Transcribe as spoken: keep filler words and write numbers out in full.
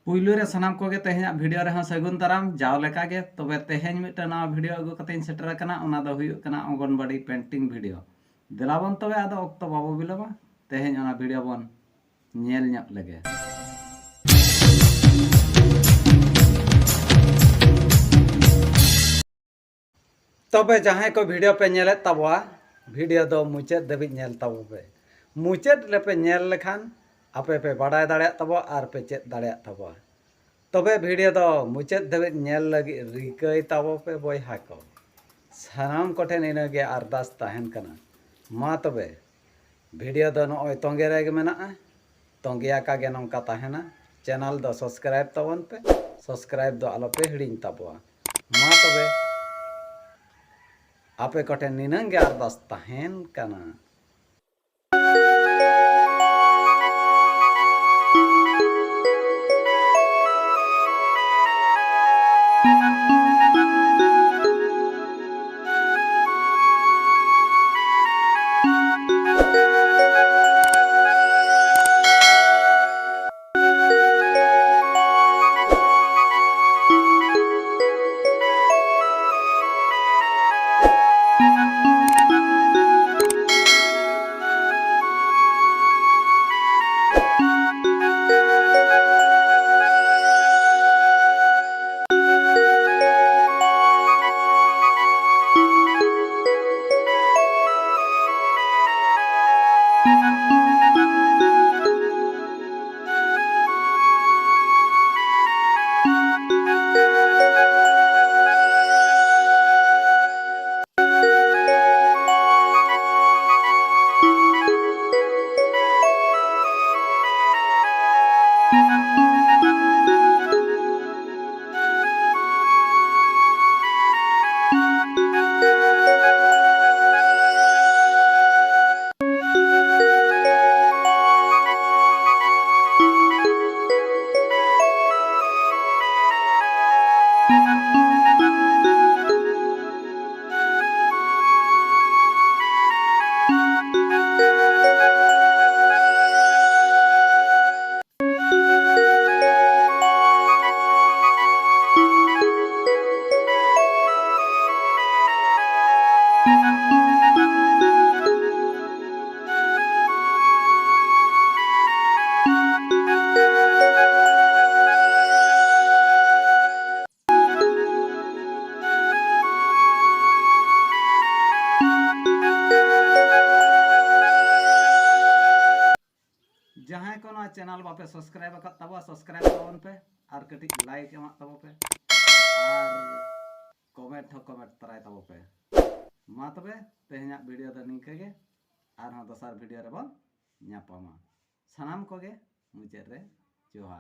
ᱯᱩᱭᱞᱩ ᱨᱮ ᱥᱟᱱᱟᱢ ᱠᱚᱜᱮ ᱛᱮᱦᱮᱧᱟᱜ ᱵᱷᱤᱰᱤᱭᱳ ᱨᱮᱦᱚᱸ ᱥᱟᱹᱜᱩᱱ ᱫᱟᱨᱟᱢ᱾ ᱡᱟᱣ ᱞᱮᱠᱟᱜᱮ ᱛᱚᱵᱮ ᱛᱮᱦᱮᱧ ᱢᱤᱫᱴᱟᱝ ᱱᱟᱣᱟ ᱵᱷᱤᱰᱤᱭᱳ ᱟᱹᱜᱩ ᱠᱟᱛᱮᱧ ᱥᱮᱴᱮᱨ ᱟᱠᱟᱱᱟ, ᱚᱱᱟ ᱫᱚ ᱦᱩᱭᱩᱜ ᱠᱟᱱᱟ ᱚᱝᱜᱚᱱᱵᱟᱲᱤ ᱯᱮᱱᱴᱤᱝ ᱵᱷᱤᱰᱤᱭᱳ᱾ ᱫᱮᱞᱟ ᱵᱚᱱ ᱛᱚᱵᱮ ᱟᱫᱚ ᱚᱠᱛᱚ ᱵᱟᱵᱚ ᱵᱤᱞᱚᱢᱟ, ᱛᱮᱦᱮᱧ ᱚᱱᱟ ᱵᱷᱤᱰᱤᱭᱳ ᱵᱚᱱ ᱧᱮᱞ ᱧᱚᱜ ᱞᱮᱜᱮ᱾ ᱛᱚᱵᱮ ᱡᱟᱦᱟᱸᱭ ᱠᱚ ᱵᱷᱤᱰᱤᱭᱳ ᱯᱮ ᱧᱮᱞᱮᱫ ᱛᱟᱵᱚᱣᱟ, ᱵᱷᱤᱰᱤᱭᱳ ᱫᱚ ᱢᱩᱪᱟᱹᱫ ᱫᱷᱟᱹᱵᱤᱡ ᱧᱮᱞ ᱛᱟᱵᱚ ᱯᱮ᱾ ᱢᱩᱪᱟᱹᱫ ᱨᱮᱯᱮ ᱧᱮᱞ ᱞᱮᱠᱷᱟᱱ ᱟᱯᱮ ᱯᱮ ᱵᱟᱰᱟᱭ ᱫᱟᱲᱮᱭᱟᱜ ᱛᱟᱵᱚᱣᱟ ᱟᱨ ᱯᱮ ᱪᱮᱫ ᱫᱟᱲᱮᱭᱟᱜ ᱛᱟᱵᱚᱣᱟ᱾ ᱛᱚᱵᱮ ᱵᱷᱤᱰᱤᱭᱳ ᱫᱚ ᱢᱩᱪᱟᱹᱫ ᱫᱷᱟᱹᱵᱤᱡ ᱧᱮᱞ ᱞᱟᱹᱜᱤᱫ ᱨᱤᱠᱟᱹᱭ ᱛᱟᱵᱚ ᱯᱮ ᱵᱚᱭᱦᱟ ᱠᱚ᱾ ᱥᱟᱱᱟᱢ ᱠᱚᱴᱷᱮᱱ ᱤᱱᱟᱹᱜᱮ ᱟᱨᱫᱟᱥ ᱛᱟᱦᱮᱱ ᱠᱟᱱᱟ᱾ ᱢᱟ ᱛᱚᱵᱮ ᱵᱷᱤᱰᱤᱭᱳ ᱫᱚ ᱱᱚᱜᱼᱚᱭ ᱛᱚᱸᱜᱮ ᱨᱮᱜᱮ ᱢᱮᱱᱟᱜᱼᱟ, ᱛᱚᱸᱜᱮ ᱟᱠᱟ ᱜᱮ ᱱᱚᱝᱠᱟ ᱛᱟᱦᱮᱱᱟ᱾ ᱪᱮᱱᱮᱞ ᱫᱚ ᱥᱟᱵᱥᱠᱨᱟᱭᱤᱵ ᱛᱟᱵᱚᱱ ᱯᱮ, ᱥᱟᱵᱥᱠᱨᱟᱭᱤᱵ ᱫᱚ ᱟᱞᱚᱯᱮ ᱦᱤᱲᱤᱧ ᱛᱟᱵᱚᱣᱟ᱾ ᱢᱟ ᱛᱚᱵᱮ ᱟᱯᱮ ᱠᱚᱴᱷᱮᱱ ᱱᱤᱱᱟᱹᱝ ᱜᱮ ᱟᱨᱫᱟᱥ ᱛᱟᱦᱮᱱ ᱠᱟᱱᱟ᱾ subscribe ᱟᱠᱟᱫ ᱛᱟᱵᱚᱣᱟ, subscribe ᱛᱟᱵᱚᱱ ᱯᱮ ᱟᱨ ᱠᱟᱹᱴᱤᱡ like ᱮᱢᱟᱜ ᱛᱟᱵᱚ ᱯᱮ ᱟᱨ comment ᱦᱚᱸ comment ᱛᱟᱨᱟᱭ ᱛᱟᱵᱚ ᱯᱮ᱾ ᱢᱟ ᱛᱚᱵᱮ ᱛᱮᱦᱮᱧᱟᱜ video ᱫᱚ ᱱᱤᱝᱠᱟᱹ ᱜᱮ, ᱟᱨᱦᱚᱸ ᱫᱚᱥᱟᱨ video ᱨᱮᱵᱚᱱ ᱧᱟᱯᱟᱢᱟ᱾ ᱥᱟᱱᱟᱢ ᱠᱚᱜᱮ ᱢᱩᱪᱟᱹᱫ ᱨᱮ ᱡᱚᱦᱟᱨ᱾